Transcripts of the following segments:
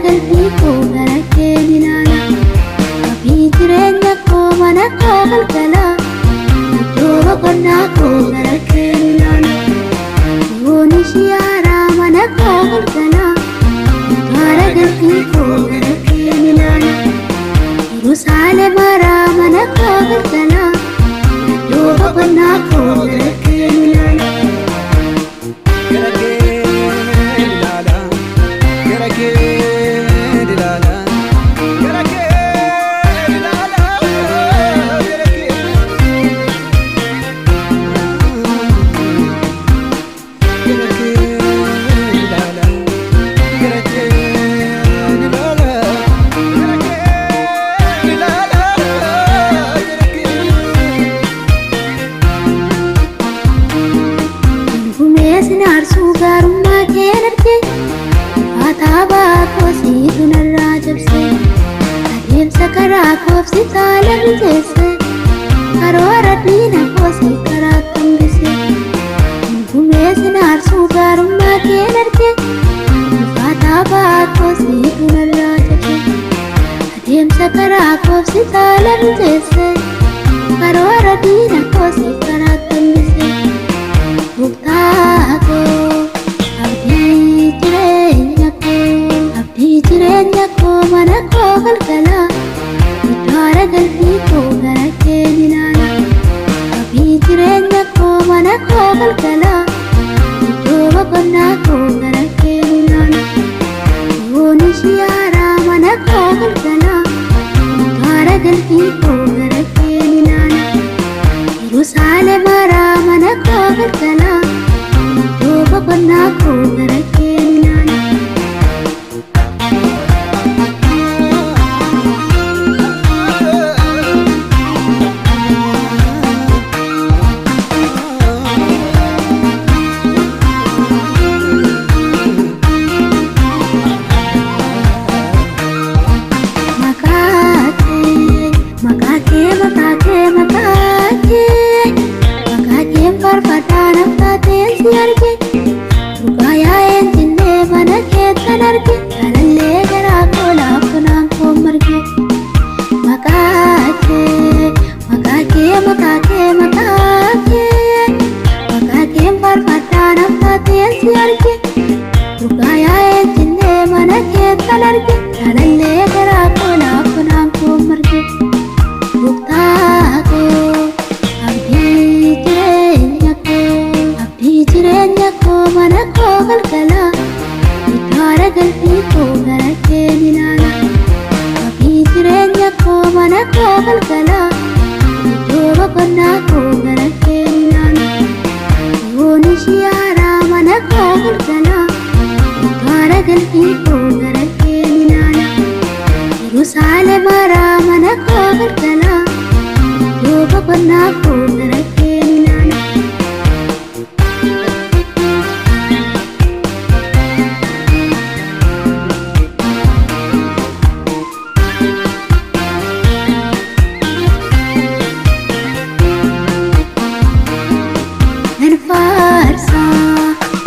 galfii koo gara kee ni ilaala. Wabii jireenya koo mana koo galgala. Iddoo boqonnaa koo gara kee ni ilaala. Yoon ishii haaraa mana koo galgala. Gaara galfii koo gara kee ni ilaala. Yerusaalem haaraa mana koo galgala. Iddoo boqonnaa koo gara kee ni ilaala. Gara kee ilaala, gara kee ilaala, gara kee ilaala, gara kee. Gara kee ilaala, gara kee ilaala, gara kee ilaala, gara kee. Gumees naarsuu gaarummaa kee arge. Ulfaataa baakoo siitu narraa jabse. Adeemsa karaa koofsi taala mijeesse. Karoora diina koosii karaa hambise. Gumees naarsuu gaarummaa kee arge. Ulfaataa baakoo siitu narraa jabse. Adeemsa karaa koofsi taala mijeesse. Karoora diina koosii karaa hambise. Gooftaa koo abdii jireenya koo, abdii jireenya koo mana koo galgala. Iddoo haara galfii koo gara kee ni ilaala. Abdii jireenya koo mana koo galgala. Iddoo boqonnaa koo gara kee ni ilaala. Yoon ishii haaraa mana koo galgala. Iddoo haara galfii koo gara kee ni ilaala. Yerusaalem haaraa mana koo galgala. Iddoo boqonnaa koo gara kee ni ilaala. Maqaa kee, maqaa kee, maqaa kee, maqaa kee, maqaa kee faarfadhaa naaf taateen si arge. Dhugaa yaa'een jinnee mana keettan arge. Jaalallee garaa koo laaftu naan koo marge. Maqaa kee, maqaa kee, maqaa kee, maqaa kee, maqaa kee faarfadhaa naaf taateen si arge. Dhugaa yaa'een jinnee mana keettan arge. Jaalallee garaa koo laaftu naan koo marge. Gooftaa koo abdii jireenya koo, abdii jireenya koo mana koo galgala. Iddoo haara galfii koo gara kee ni ilaala. Abdii jireenya koo mana koo galgala. Iddoo boqonnaa koo gara kee ni ilaala. Yoon ishii haaraa mana koo galgala. Iddoo haara galfii koo gara kee ni ilaala. Yerusaalem haaraa mana koo galgala. Iddoo boqonnaa koo gara kee ni ilaala. Nan faarsa,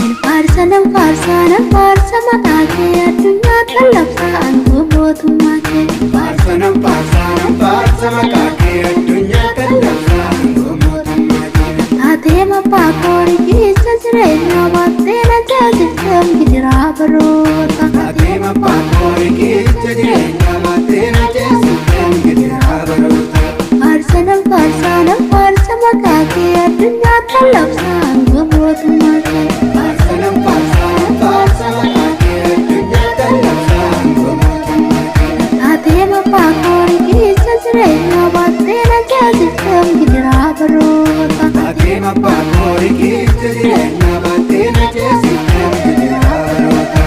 nan faarsa, nan faarsa, nan faarsa maqaa kee addunyaa lallabsa aangoo mootummaa kee. Faarsa nan faarsa nan faarsa maqaa kee addunyaa lallabsa aangoo mootummaa kee. Taatee mabbaa koo riqicha jireenyaa baattee na ceesifteem gidiraa baroota. Taatee mabbaa koo riqicha jireenyaa baattee na ceesifteem gidiraa baroota. Faarsa nan faarsa nan faarsa maqaa kee addunyaa lallabsa aangoo mootummaa kee. Faarsa nan faarsa nan faarsa maqaa kee addunyaa lallabsa aangoo mootummaa kee. Taatee mabbaa koo riqicha jireenyaa baattee na ceesifteem gidiraa baroota. Taatee mabbaa koo riqicha jireenyaa baattee na ceesifteem gidiraa baroota.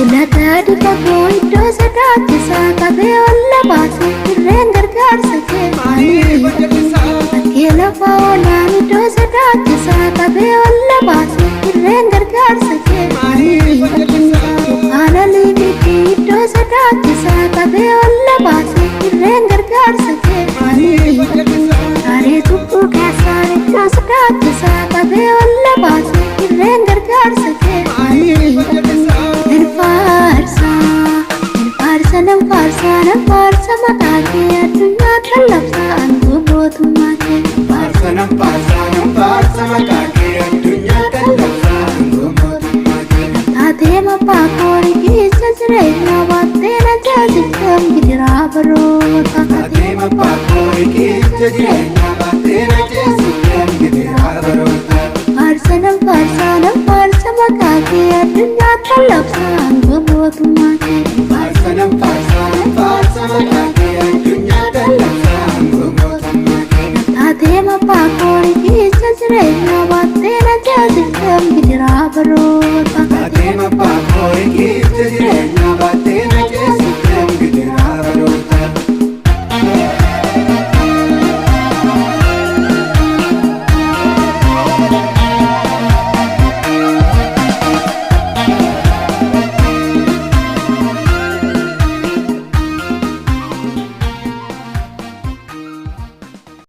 Ulaagaa fagoo iddoo sodaachisaa qabee ol baase irreen gargaarsa kee maaliif? Bakkee lafa olaan iddoo sodaachisaa qabee ol baase irreen gargaarsa kee maaliif? jireenyaa baattee na ceesifteem gidiraa baroota. Taateem abbaa koo riqicha jireenyaa baattee na ceesifteem.